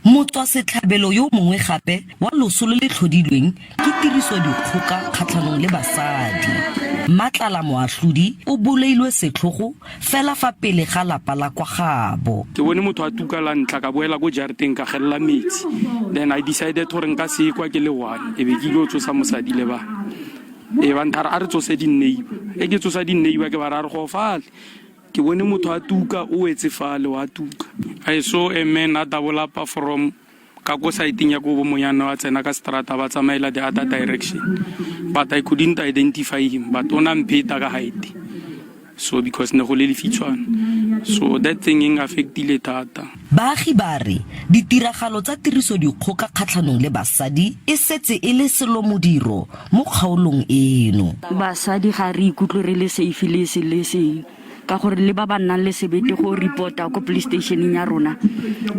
Motswasetlhabelo yo mongwe gape wa loso le le tlhodilweng ke tirisodikgoka kgatlhanong le basadi, Mmatlala Moahlodi o bolailwe setlhogo fela fa pele ga lapa la kwa gaabo. Ke bone motho a tuka la ntlha, ka boela ko jarateng ka gelela metsi. Then I decided gore nka se ye kwa ke le one, e be ke ile go tsosa mosadi le bana. E ba nthare a re tsose di-neighbor. E ke tsosa di-neighbor ke ba ra re go fale. Ke bone motho a tuka, o wetse fale wa tuka. I saw a man a double up from ka ko saeteng ya ko bo monyana wa tsena ka strata ba tsamaela the other direction, but I couldn't identify him, but o na mpheta ka height, so because ne go le lefitshwana, so that thing eng affectile thata. Baagi ba re ditiragalo tsa tirisodikgoka kgatlhanong le basadi e setse e le selomodiro mo kgaolong eno. Basadi ga re ikutlwe re le safe le e seng le e seng ka gore le ba ba nnang le sebete go reporta ko police stationeng ya rona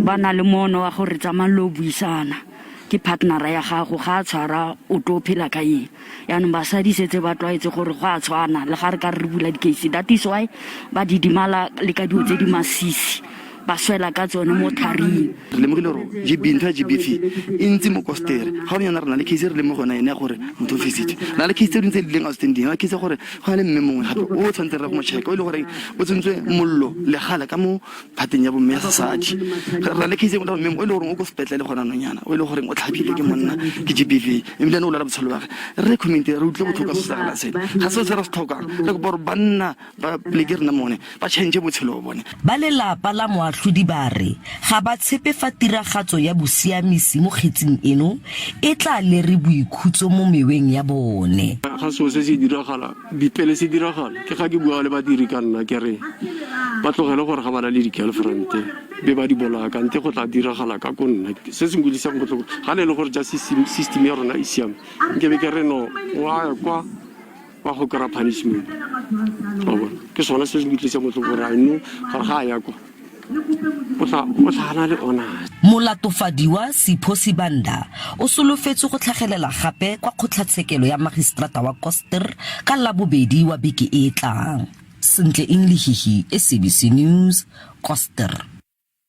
ba na le moono wa gore tsamayang lo buisana ke partnera ya gago ga a tshwara o tlo phela ka eng. Yaanong basadi setse ba tlwaetse gore go a tshwana le ga re ka re bula di-case. That is why ba didimala le ka dilo tse di masisi, ba swela ka tsone mo tharing. Re lemogile gore GB, ntho ya GBV e ntsi mo Kostere. Ga gone yana re na le case re le mo go yona ene ya gore motho o fisitswe. Re na le case tse dingwe tse di leng outstanding. Re na le case ya gore go na le mme mongwe gape o tshwanetseng re go mo check, o e le goreng o tsentswe mollo legale ka mo phateng ya bomme ya sesadi. Re na le case e nngwe ya mme mongwe o e le goreng o ko sepetlele gona anong yana, o e le goreng o tlhabile ke monna ke GBV, ebile ene o lwela botshelo ba gage. Re community re utlwile botlhoko ka se se diragalang seno. Ga se se re se tlhokang. Re kopa gore banna ba pleke rena mone ba change botshelo bone. Ba lelapa la moatlhodi ba re ga ba tshepe fa tiragatso ya bosiamisi mo kgetsing eno e tla lere boikhutso mo meweng ya bone. Ga seo se se diragala, pele se diragala, ke ga ke bua le badiri ka nna ke re ba tlogele gore ga ba na le di-girlfriend be ba di bolaya, kante go tla diragala ka ko nna. Se se nkutlwisang botlhoko ga ne e le gore justice system ya rona e siame, nke be ke re no wa ya kwa wa go kry-a punishment. Wa bona, ke sone se se utlwisang botlhoko gore I know gore ga a ya kwa o tla o tla na le honors. Molatofadiwa Sipho Sibanda o solofetswe go tlhagelela gape kwa kgotlatshekelo ya magistrata wa Koster ka Labobedi wa beke e e tlang. Sentle Eng Lehihi, SABC News, Koster.